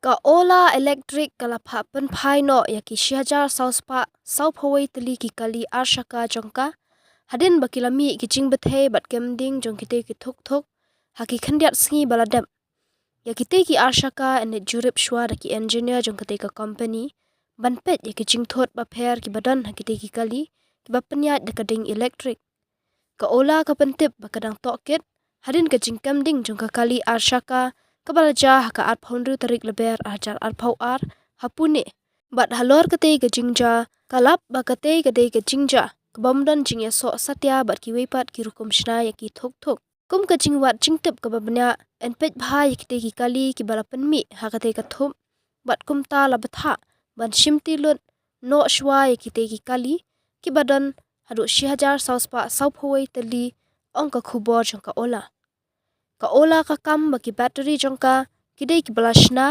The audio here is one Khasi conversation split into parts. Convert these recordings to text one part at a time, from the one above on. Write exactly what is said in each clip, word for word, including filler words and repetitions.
Ka Ola Electric ka la phah pynphai noh ïa ki shi hajar saw spah saw phew tylli ki kali arshaka jong ka, hadien ba ki la mih ki jingbthei bad kem ding jong kitei ki thuk thuk ha ki khyndiat sngi ba la dep. Ïa kitei ki arshaka yn leit jurip shuwa da ki engineer jong kitei ka company ban peit ïa ki jingthut bapher kiba don ha kitei ki kali kiba pynïaid da ka ding electric. Ka Ola ka pyntip ba ka dang tohkit hadien ka jingkem ding jong ka kali arshaka kaba la jia ha ka arphew hynriew tarik Lber ar hajar arphew ar ha Pune. Bad halor katei ka jingjia ka lap ba katei ka dei ka jingjia ka bym don jingïasoh satia bad kiwei pat ki rukom shna ïa ki thuk thuk. Kum ka jingwad jingtip kaba bniah, yn peit bha ïa kitei ki kali kiba la pynmih ha katei ka thup bad kumta la bthah ban shimti lut noh shuwa ïa kitei ki kali kiba don haduh shi hajar saw spah saw phew tylli, ong ka khubor jong ka Ola. Ka Ola ka kam ba ki battery jong ka ki dei kiba la shna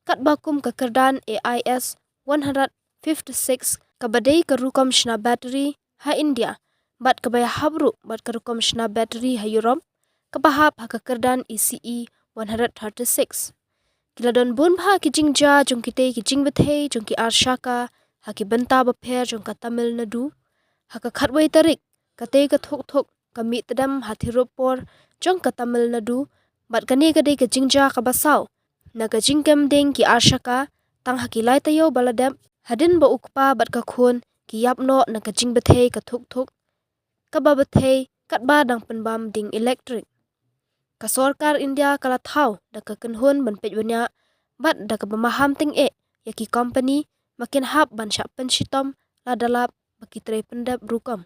katba kum ka kyrdan A I S one hundred fifty-six kaba dei ka rukom shna battery ha India bad kaba ïahap ruh bad ka rukom shna battery ha Europe kaba hap ha ka kyrdan E C E one hundred thirty-six. Ki la don bun bha ki jingjia jong kitei ki jingbthei jong ki arshaka ha ki bynta bapher jong ka Tamil Nadu. Ha ka khatwei tarik katei ka thuk thuk ka mih tdem ha Tirupur jong ka Tamil Nadu bad kane ka dei ka jingjia kaba saw na ka jingkem ding ki arshaka tang ha ki lai taïew ba la dep hadien ba u kpa bad ka khun ki ïap noh na ka jingbthei ka thuk thuk kaba bthei katba dang pynbam ding electric. Ka sorkar India ka la thaw da ka kynhun ban peit bniah bad da kaba maham tyngeh ïa ki company ba kin hap ban shah pynshitom lada lap ba ki trei pyndep rukom.